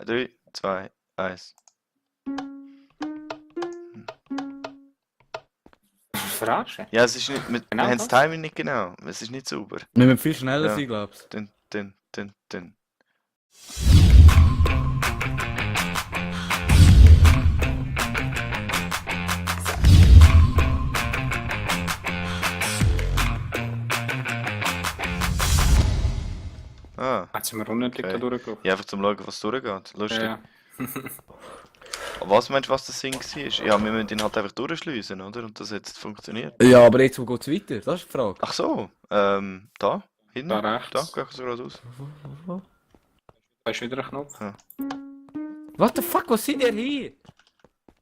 3, 2, 1. Verarschen? Ja, es ist nicht, wir Genau haben das das? Timing nicht genau. Es ist nicht sauber. Wir müssen viel schneller Ja. sein, glaubst du? Dun. Ah, Jetzt sind wir unendlich Okay. da durchgelaufen. ja, einfach zum Schauen, was durchgeht. Lustig. Ja. Was meinst du, was das Ding war? Ja, wir müssen ihn halt einfach durchschliessen, oder? Und das hat jetzt funktioniert. Ja, aber jetzt, wo geht's weiter? Das ist die Frage. Ach so, da, hinten, Da rechts. da, geh so geradeaus. Da ist wieder ein Knopf. What the fuck, was sind ihr hier?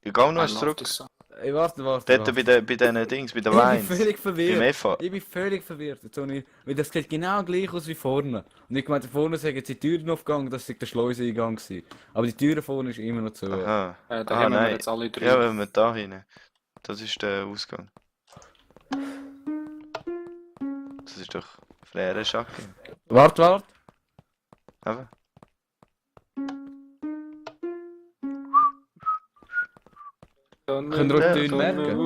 Ich geh noch I eins love zurück. this song. Ey, warte. Dort bei den Dings, bei den Ich bin Weins. völlig Beim verwirrt. Eva. Ich bin völlig verwirrt. Jetzt habe weil das sieht genau gleich aus wie vorne. Und ich meinte, vorne sagen jetzt die Türen aufgegangen, das sei der Schleuseneingang gewesen. Aber die Türe vorne ist immer noch zu. Aha. Da Ah, haben wir nein. jetzt alle drei. Ja, wenn wir da hin. Das ist der Ausgang. Das ist doch Fläre Schacke. Warte. Eben. Könnt Könnt ihr auch die Töne merken?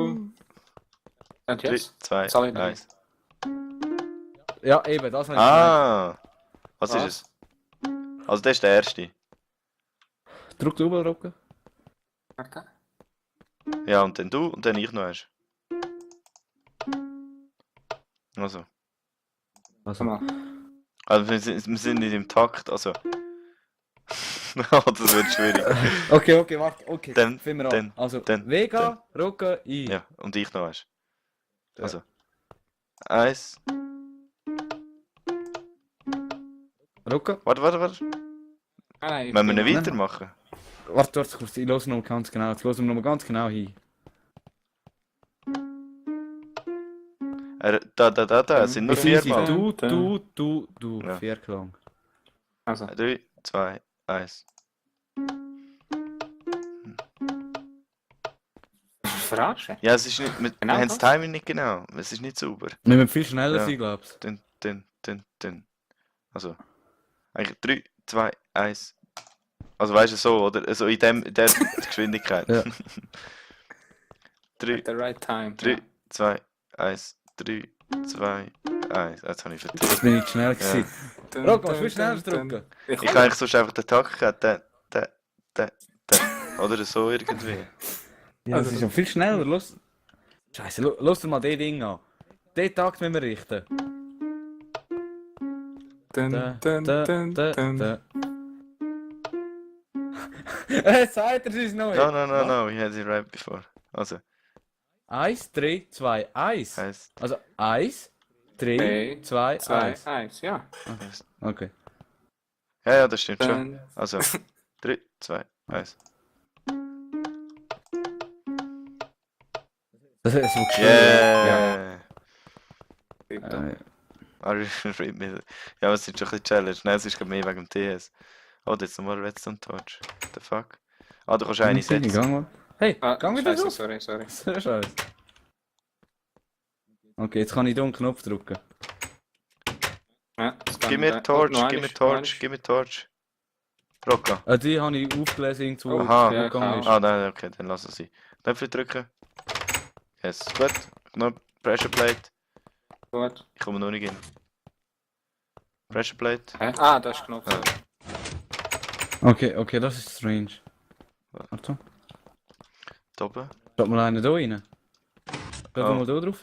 Und 3, jetzt? 2, Jetzt alle drei. 1. Ja, eben, das habe ich Ah! Was Was? ist es? Also, das ist der erste. gemeint. Drück die Oberrücken. Okay. Ja, und dann du und dann ich noch erst. Also. Komm mal. Also, wir sind nicht im Takt, also. Oh, das wird schwierig. Okay, warte, okay. Dann, Fangen wir an. dann, Also, dann, Vega, Rücken, ein. Ja, und ich noch erst. Ja. Also. 1. Rücken. Warte. Nein, Wenn wir nicht Nein. weitermachen? Warte, kurz, ich höre noch ganz genau. Jetzt hören wir noch ganz genau hin. Da, es sind nur Es vier sind Mal. du. Ja. 4 Klang. Also, 3, 2, 1. verarschen? Ja, es ist nicht, wir Genau haben das das? Timing nicht genau. Es ist nicht sauber. Wir müssen viel schneller Ja. sein, glaubst Dun. Also, eigentlich 3, 2, 1. Also weißt du so, oder? Also in der Geschwindigkeit. Ja. 3, At the right time. 3, 2, 1, 3, 2, 1. Jetzt habe ich du? vertraut. Jetzt bin ich zu schnell gewesen. Dun, Rocco, dun, musst du schneller dun, dun. drücken? Ich Ich kann eigentlich sonst einfach den Takt geben. Oder so irgendwie. Ja, das ist ja viel schneller. Los. Scheiße, los dir mal das Ding an. Den Takt müssen wir richten. Dun, dun, dun, dun. Sagt er es neu? No, we had it right before. Also, 1, 3, 2, 1. heißt. Also 1, 3, Drei, 2, 2, 1. 1, ja. Okay. Ja, das stimmt schon. Dun. Also, 3, 2, 1. Das ist so geschrieben. Yeah! Äh, Are you read me? Ja, es ist schon ein bisschen Challenge. Nein, es ist gerade mehr wegen dem TS. Oh, jetzt nochmal Redstone Torch. What the fuck? Ah, du kannst eine setzen. Gang, hey, Ah, gang wieder Scheiße, drauf. sorry. So scheiße. Okay, jetzt kann ich hier einen Knopf drücken. Ja, das Gib kann- mir Torch, noch gib mir eines, Torch, gib mir Torch. Rocco. Die habe ich aufgelesen irgendwo. Aha. wo Ja, gegangen klar. ist. Ah, nein, okay, dann lass es sein. Knöpfe drücken. Yes, gut. Knopf, Pressure Plate. Gut. Ich komme noch nicht in. Pressure Plate. Hä? Ah, das ist Knopf. Ah. Okay, das ist strange. Achtung. Da oben. Schaut mal einen hier rein. Geh Oh. mal hier drauf.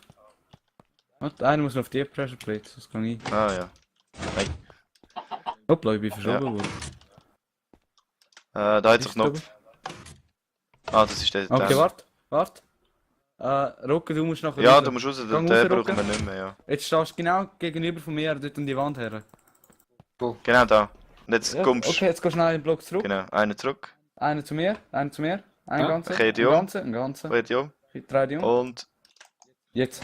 Warte, einer muss noch auf die Pressure Plate, das kann ich. Ah, ja. Nein. Hoppla, ich bin verschoben worden. Da hat sich Ist Knopf. Ah, das ist der. Okay, der. warte. Rocco, du musst nachher Ja, raus. du musst raus, Gang den raus, brauchen Rocco. wir nicht mehr, ja. Jetzt stehst du genau gegenüber von mir, dort an die Wand her. Genau da. Und jetzt Ja, kommst okay, jetzt gehst du schnell in den Block zurück. Genau, einen zurück. Einer zu mir. Einen Ja, ganzen. okay, die einen um. ganzen, einen ganzen. Dreht um. Ich drehe die um. Und. Jetzt.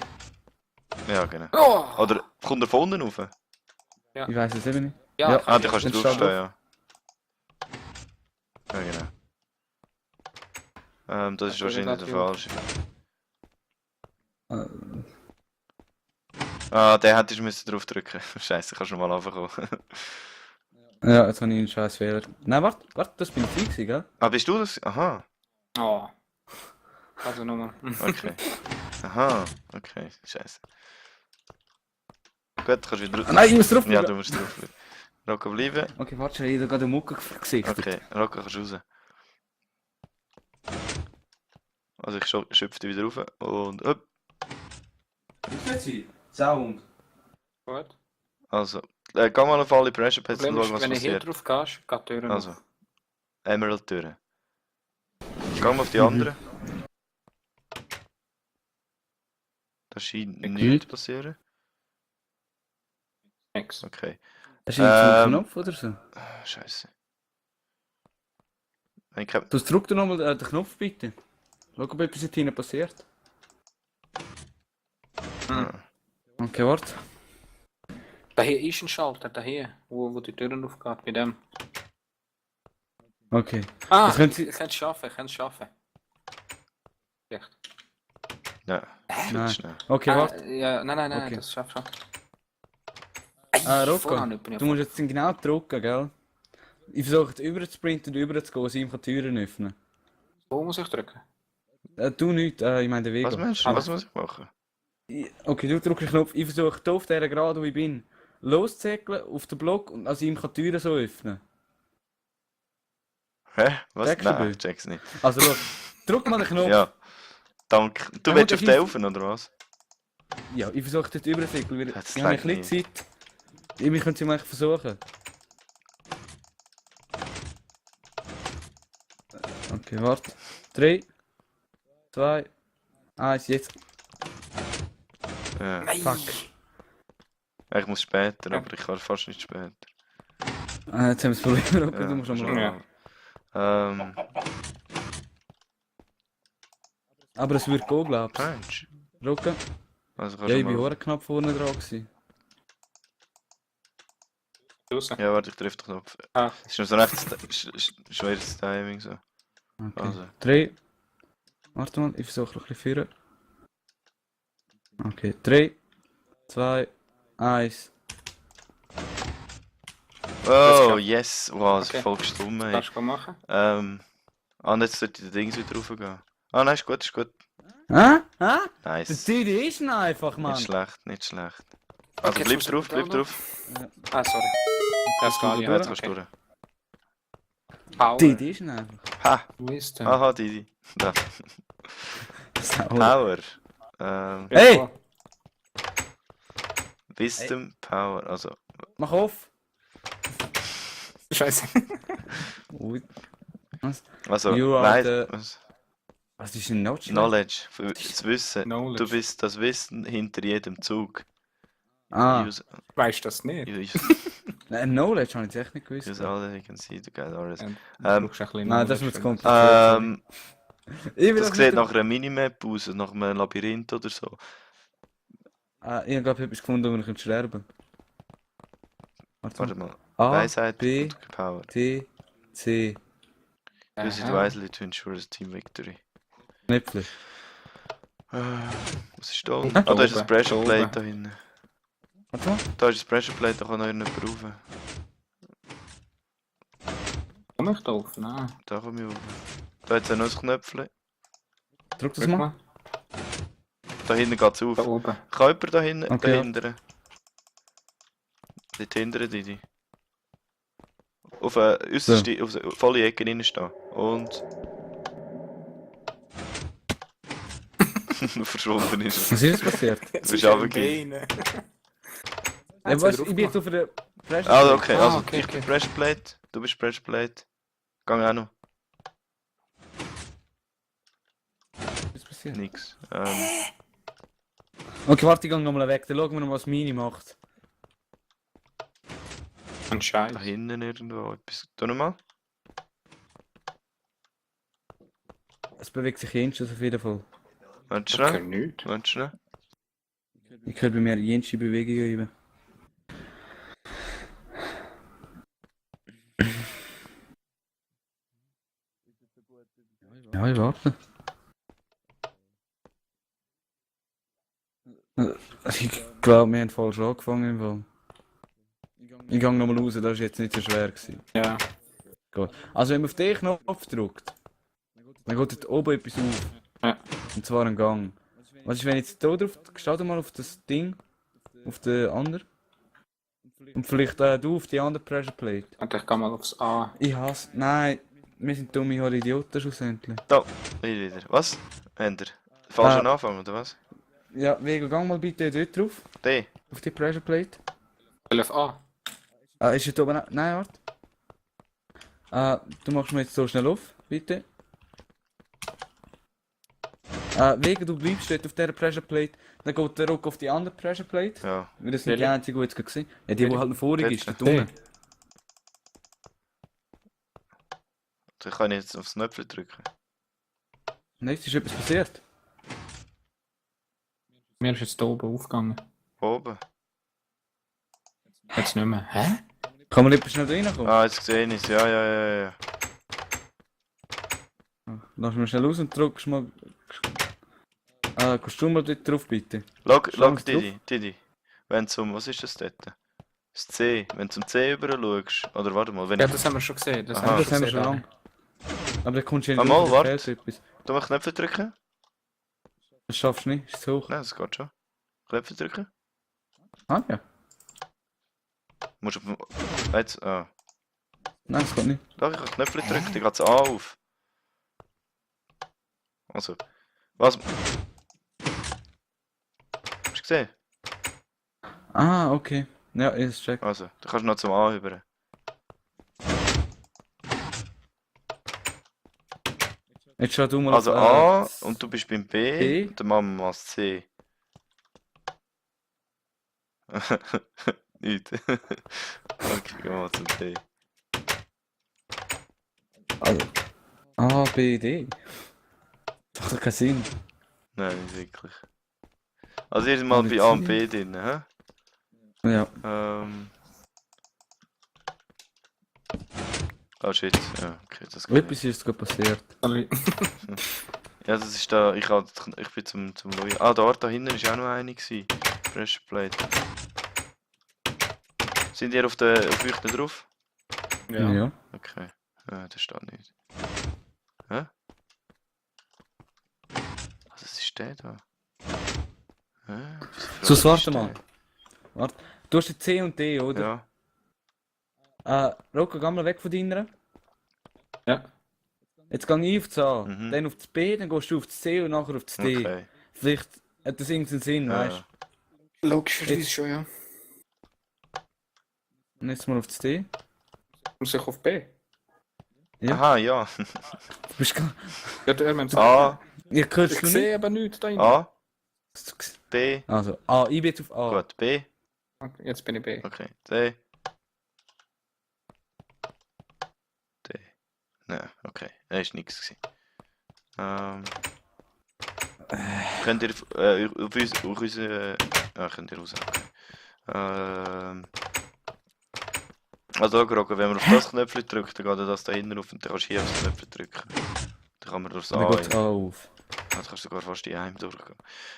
Ja, genau. Oh! Oder kommt er von unten rauf? Ja. Ich weiß es eben nicht. Ja, Ja. Ah, du kannst Jetzt draufstehen, steht ja. Ja, genau. Das ist Ja, wahrscheinlich der relativ. falsche. Äh, Ah, der hättest du müssen drauf drücken. Scheiße, kannst du mal anfangen. Ja, jetzt habe ich einen scheiß Fehler. Nein, warte, das bin ich, gell? Ah, bist du das? Aha. Oh. Also nochmal. Okay. Aha. Okay. Scheiße. Gut, kannst du wieder... Ah, nein, ich muss drauf Ja, bleiben. du musst drauf bleiben. Rocco bleiben. Okay, warte schon, ich habe gerade eine Mucke gesichtet. Okay, Rocco kannst du raus. Also ich schöpfe dich wieder rauf und up. Sound. Gut. Also, geh mal auf alle Pressure Pads und Problem schau, ist, was wenn du hier passiert. drauf gehst, geht die Tür Also, auf. Emerald-Türen. Geh mal auf die anderen. Da scheint nichts zu passieren. Nix. Okay. Hast du einen Ähm. Knopf oder so? Scheiße. Ich hab... Du drück dir nochmal den Knopf bitte. Schau, ob etwas dort hinten passiert. Ah. Okay, warte. Da hier ist ein Schalter, da hier, wo die Türen aufgeht, bei dem. Okay. Ah, Das können Sie- ich kann es schaffen, ich kann es schaffen. Echt. Nein, viel Nein. zu schnell. Okay, warte. Ja, nein, Okay. das schaff schon. Rocco, vorne bin ich du musst jetzt genau drücken, gell? Ich versuche jetzt rüber zu sprinten und rüber zu gehen, dass ich ihm die Türen öffnen Wo muss ich drücken? kann. Du nicht, ich meine den Weg. Was meinst du? Aber- Was muss ich machen? Okay, du drückst den Knopf. Ich versuche hier auf dieser Gerade, wo ich bin, loszuzägeln auf den Block und also ihm die Türen so öffnen. Hä? Was? Checkst du, Nein, Bill? check's nicht. Also schau, drück mal den Knopf. Ja. Danke. Du Ja, willst und auf ich- den Elfen, oder was? Ja, ich versuche dort rüber zu zägeln, weil Das ich habe ein langt bisschen Zeit. Wir können es mal versuchen. Okay, warte. 3, 2, 1, jetzt. Ja. Fuck. Ich muss später, Ja. aber ich kann fast nicht später. Jetzt haben wir das Problem, okay, Ja, du musst schon nochmal. Ja. mal. Aber es wird gehen, glaubst Punch. du? Rucken? Also kannst Ja, du ich bin mal... auch knapp vorne dran gewesen. Draussen. Ja, warte, ich treffe den Knopf. Ah. Es ist noch so recht schweres Timing so. Okay. Also. 3. Warte mal, ich versuche noch ein bisschen führen. Okay, 3, 2, 1. Oh, geklappt. yes! Wow, das ist Okay. voll gestummt, ey. Kannst du machen? Und jetzt sollte der Dings wieder raufgehen. Ah, nein, ist gut, ist gut. Ah? Ah? Der Nice. CD ist ihn einfach, Mann. Nicht schlecht, nicht schlecht. Also jetzt bleib muss drauf, ich bleib da drauf. Ah, sorry. Das geht Ja, ja. jetzt kannst du Okay. durch. Power. CD ist ihn einfach. Ha! Wisdom. Aha, Didi. Da. Sau. Power. Hey! Wisdom, Power. Also, Mach auf! Scheiße. Ui. also, You are weiss, the- was? Was ist ein Notch? Knowledge. Das Wissen. Knowledge. Du bist das Wissen hinter jedem Zug. Ah, Use, Weißt du das nicht? nein, Knowledge habe ich jetzt echt nicht gewusst. use all that you can see to get ours. Du Ähm, brauchst ein bisschen Nein, das ist mir Knowledge zu für kompliziert. Ähm, Ich will das doch sieht nicht- nach einer Minimap aus, nach einem Labyrinth oder so. Ich habe gerade etwas gefunden, wo ich sterben kann. Warte mal. A, Weisheit B, und Power. T, C. Use it Aha. wisely to ensure a team victory. Knöpfle. Was ist da? Ah, da ist das oben, Pressure da Plate oben. da hinten. Warte mal. Da ist das Pressure Plate, da kann noch jemand brauchen. Komm ich drauf? Nein. Da komme ich rauf. Da hat es noch ein Knöpfchen. Drück das Drück mal. mal. Da hinten geht es auf. Da oben. Kann jemand da hinten? Okay, ja. Dahinter. Dort hinten, Didi. Auf eine äußerste, auf eine volle Ecke reinstehen. Und... Verschwunden ist er. Was ist jetzt passiert? Jetzt bist ist er runtergefallen. im Bein. Ja, was, ich bin jetzt auf der Pressure. Also okay, Ah, also okay, ich bin okay. Pressure Plate, du bist Pressure Plate. Gang auch noch. Was ist passiert? Nix. Okay, warte, ich gehe nochmal weg. Dann schauen wir noch, was Mini macht. Ein Scheiß. Da hinten irgendwo etwas. Tu nochmal. Es bewegt sich jenseits auf jeden Fall. Warte Ich schnell. kann nichts. Warte schnell. Ich höre bei mir jenseits Bewegungen üben. Ja, ich warte. Ich glaube, wir haben falsch angefangen im Fall. Ich gehe nochmal raus, das war jetzt nicht so schwer gewesen. Ja. Gut. Also wenn man auf den Knopf drückt, dann geht dort oben etwas auf. Ja. Und zwar ein Gang. Was ist, wenn ich jetzt hier drauf, stell mal auf das Ding, auf den anderen. Und vielleicht du auf die andere Pressure Plate. Und ich gehe mal aufs A. Ich hasse, nein, wir sind dumme Idioten schlussendlich. Da, hier wieder. Was? Ender. Falschen Ah. Anfang, oder was? Ja, Vega, gang mal bitte dort drauf, D. auf die Pressure Plate. Will auf A. Ah, ist es oben? Nein, warte. Du machst mir jetzt so schnell auf, bitte. Vega, du bleibst dort auf dieser Pressure Plate, dann geht der Ruck auf die andere Pressure Plate. Ja. Weil das nicht die Welche? einzige, die jetzt gerade gesehen. Ja, die, die halt noch vorig ist, Dort. dort unten. Da kann ich jetzt aufs Knöpfchen drücken. Nein, es ist etwas passiert. Mir ist jetzt hier oben aufgegangen. Oben. Jetzt nicht mehr. Hä? Kann man etwas schnell da reinkommen? Ah, jetzt sehe ich es. Ja. Lass mal schnell raus und drückst mal. Kannst du mal dort drauf bitte? Log, Schau Didi. Wenn zum, was ist das dort? Das C. Wenn du zum C über schaust. Oder warte mal, wenn Ja, ich. das haben wir schon gesehen. Das Aha. haben wir Das schon haben wir gesehen. schon lange. Aber da kommst du ja Ah, nicht mal, raus, da warte. fehlt etwas. Du mal Knöpfe drücken? Das schaffst du nicht, ist zu hoch. Nein, das geht schon. Knöpfe drücken? Ah ja. Musst du auf. Jetzt. Ah. Nein, das geht nicht. Doch, ich habe Knöpfe drücken, die geht A auf. Also. Was? Hast du gesehen? Ah, okay. Ja, ich check. Also, du kannst noch zum A über. Jetzt schau du mal Also auf, A und du bist beim B, B. und dann machen wir mal das C. Nicht. Okay, gehen wir mal zum D. Also, A, B, D. Das macht doch keinen Sinn. Nein, nicht wirklich. Also ihr seid mal bei A und B drin, hä? Ja. Oh shit, ja, okay, das geht. Etwas ist gerade passiert. Sorry. Ja, das ist da, ich bin zum Louis. Ah, da hinten ist auch noch eine gewesen. Pressure Plate. Sind ihr auf euch nicht drauf? Ja. Okay. Ja, das steht nicht. Hä? Was ist der da? Hä? So, warte mal. Warte. Du hast jetzt C und D, oder? Ja. Rocco, geh mal weg von deiner. Ja. Jetzt gehe ich auf das A, Mhm. dann auf das B, dann gehst du auf das C und nachher auf das D. Okay. Vielleicht hat das irgendeinen Sinn, Ja. weißt du? Logischerweise schon, ja. Und jetzt mal auf das D. Muss ich auf B? Ja. Aha, ja. Du bist gar... Ja, der Mensch. A, Ich hör's Ich noch nicht. sehe aber nichts da drin. A, B, Also, A, ich bin jetzt auf A. gut, B, Okay, jetzt bin ich B. okay, D. D. Nein, okay, ist nichts gewesen. Könnt ihr auf unsere... könnt ihr raus, okay. Also Roger, wenn man auf das Knöpfchen drückt, dann geht das da hinten auf und dann kannst du hier auf das Knöpfchen drücken. Dann kann man durchs Dann A geht's rein. A auf. Dann kannst du sogar fast die Heim durchgehen.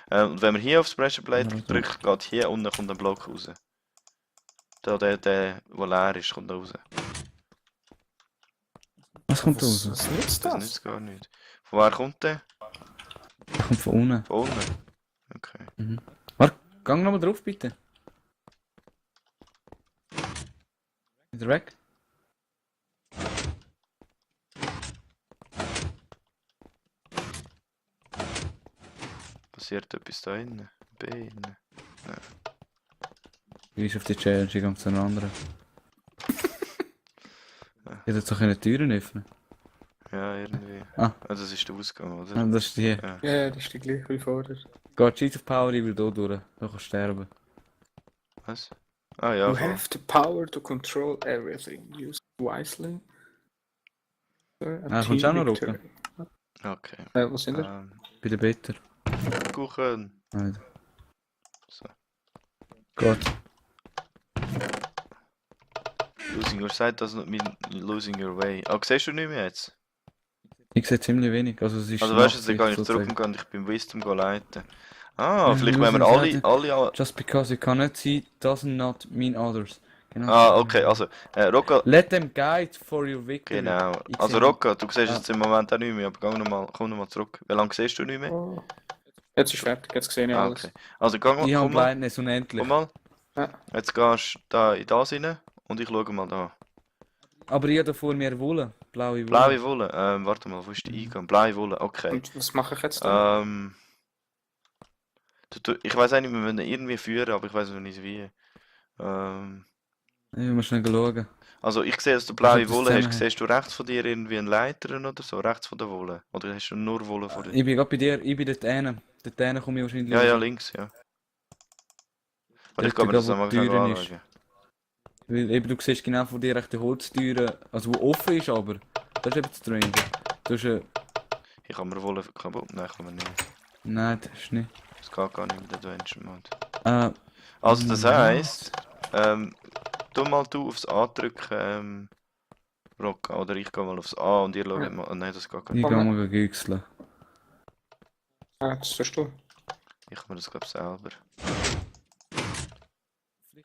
Und wenn man hier aufs Pressure Plate Ja, drückt, geht hier unten kommt ein Block raus. Der leer ist, kommt da raus. Was kommt da raus? Was nützt Das das? nützt gar nicht. Von wer kommt der? Das kommt von unten. Von unten. Okay. Warte, gang nochmal drauf, bitte. Wieder weg. Passiert etwas da innen? B innen. Wie ist auf die Challenge, ich gehe zu einer anderen. Ich hätte jetzt auch keine Türen öffnen. Ja, irgendwie. Ah. Das ist der Ausgang, oder? Ah, das ist die. Ja. Ja, das ist die gleiche wie vorher. Geht Cheat of Power, ich will hier durch. Da kannst du sterben. Was? Ah ja, You voll. have the power to control everything. Use it wisely. kommst du auch noch Victory. Okay. Was sind wir? Bei der Better. Kuchen. Nein. So. Gut. Losing your sight does not mean losing your way. Ah, siehst du nicht mehr jetzt? Ich sehe ziemlich wenig. Also, es ist Also weißt du, jetzt Nachtsicht gehe ich zurück sozusagen. und kann dich beim Wisdom leiten. Ah, Ja, vielleicht losing wenn wir your sight. alle... Just because you cannot see does not mean others Genau. Ah, okay, also, Rocco, Let them guide for your victory. genau. Ich Also sehe- Rocco, du siehst Ah. jetzt im Moment auch nicht mehr, aber komm noch mal zurück. Wie lange siehst du nicht mehr? Oh. Jetzt ist fertig, jetzt sehe ich Ah, alles. okay. Also komm Ich habe mal, Blindness unendlich. komm mal. Ja. Jetzt gehst du da in das rein und ich schaue mal da. Aber ich habe da vor mir Wolle. Blaue Wolle. Blaue Wolle, warte mal, wo ist die Eingang? Blaue Wolle, okay. Und was mache ich jetzt da? Ich weiß eigentlich, wir müssen ihn irgendwie führen, aber ich weiß noch nicht wie. Ich muss schnell schauen. Also ich sehe, dass du blaue das Wolle hast. zusammen- Siehst du rechts von dir irgendwie einen Leiter oder so? Rechts von der Wolle? Oder hast du nur Wolle vor dir? Ich bin gerade bei dir, ich bin dort hinten. Dort hinten komme ich wahrscheinlich Ja, ja, raus. links, ja. Warte, Dort, ich kann mir das wo einmal die Türe schnell ist. anschauen. Weil eben, du siehst genau von dir echt die Holztüre, also wo offen ist, aber das ist eben das Strange. Du hast, Ich kann mir Wolle kaputt. Nein, kann man nicht. nein, das ist nicht. Das geht gar nicht mit Adventure Mode. Äh, Also das ja. heisst, tu mal du aufs A drücken, Rocca, oder ich gehe mal aufs A und ihr schaut Ja. mal. Nein, das geht gar Ich nicht. gehe mal güchseln. Ah, das tust du. Ich kann mir das glaube selber.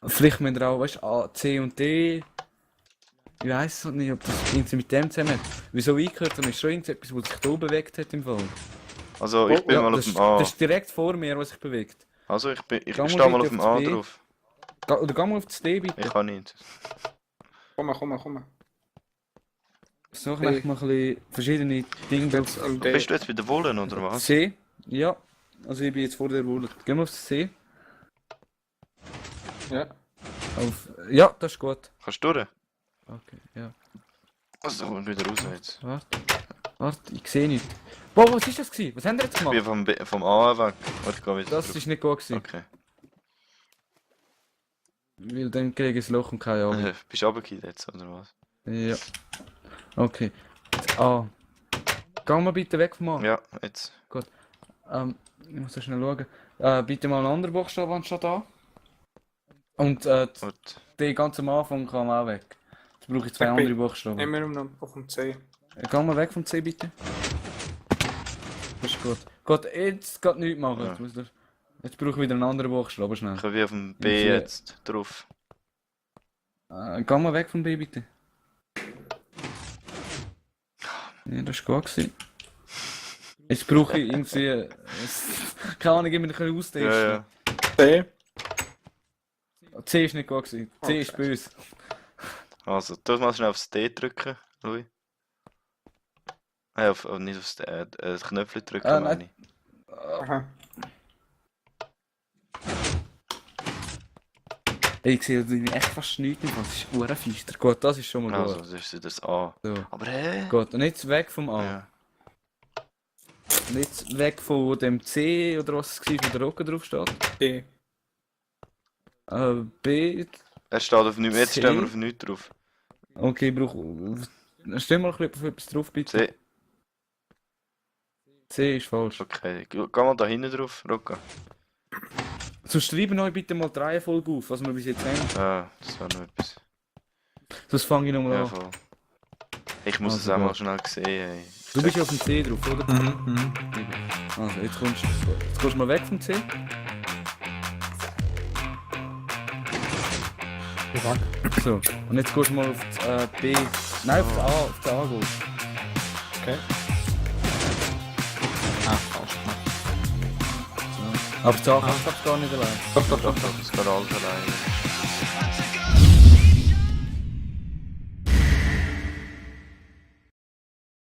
Vielleicht müsst ihr auch, weißt du, A, C und D. Ich weiss halt nicht, ob das irgendwie mit dem zusammen hat. Wieso ich gehört habe, ist schon irgendetwas, was sich hier bewegt hat im Fall. Also ich bin Ja, mal auf das, dem A. das ist direkt vor mir, was sich bewegt. Also ich Geh mal stehe mal bitte auf dem auf A das B. drauf. Oder geh mal auf das D bitte. Ich kann nicht. Komm. So kann ich mal ein bisschen verschiedene Dinge Jetzt drauf. am D. Bist du jetzt bei den Wollen oder was? C? Ja. Also ich bin jetzt vor der Wolle. Gehen wir auf das C. Ja. Ja, das ist gut. Kannst du durch? Okay, ja. Also komm wieder raus jetzt. Warte, ich sehe nicht. Boah, was ist das gewesen? Was haben wir jetzt Ich bin gemacht? vom A weg. Warte, ich gehe wieder Das drauf. ist nicht gut gewesen. Okay. Weil dann kriege ich ein Loch und keine Ahnung. Bist du runtergefallen jetzt oder was? Ja. Okay. Ah. Geh mal bitte weg vom A. Ja, jetzt. Ich muss da schnell schauen. Bitte mal einen anderen Buchstaben anstatt A. Und Warte. den ganz am Anfang kann man auch weg. Jetzt brauche ich zwei Sag B. andere Buchstaben. Immer auf dem C. Geh mal weg vom C bitte. Das ist gut. Gut, jetzt geht nichts machen. Ja. Jetzt brauche ich wieder einen anderen Buchstaben schnell. Ich bin wie auf dem Im B C. jetzt drauf. Geh mal weg vom B bitte. Ja, das war gut gewesen. Jetzt brauche ich irgendwie... keine Ahnung, ich mich austesten. Ja, ja. C. C ist nicht gut gewesen. C Okay. ist böse. Also, du mal schnell aufs D drücken, Louis. Nicht aufs D, das Knöpfchen drücken, Ah, meine ich. Aha. Ich sehe echt fast nichts mehr. Das ist urfeister. Gut, das ist schon mal Also, gut. das ist das A. So. Aber hä? Gut, und jetzt weg vom A. Ja. Und jetzt weg von dem C oder was es war, wo der Rocker drauf steht. D. B. Er steht auf nichts, jetzt C. stehen wir auf nichts drauf. Okay, ich brauche. Stell mal ein bisschen auf etwas drauf, bitte. C. C ist falsch. Okay, geh mal da hinten drauf, Rocca. So schreiben euch bitte mal die Reihenfolge auf, was wir bis jetzt haben. Ah, das war noch etwas. Sonst fange ich nochmal Ja, an. voll. Ich muss es Also auch mal gut. schnell sehen, ey. Du bist ja auf dem C drauf, oder? Mhm. Also, jetzt kommst du mal weg vom C. So, und jetzt gehst du mal auf das B. Nein, auf das A gehst. Okay. Ah, falsch gemacht. Aber das A kannst du gar nicht allein. Doch. Das geht alles alleine.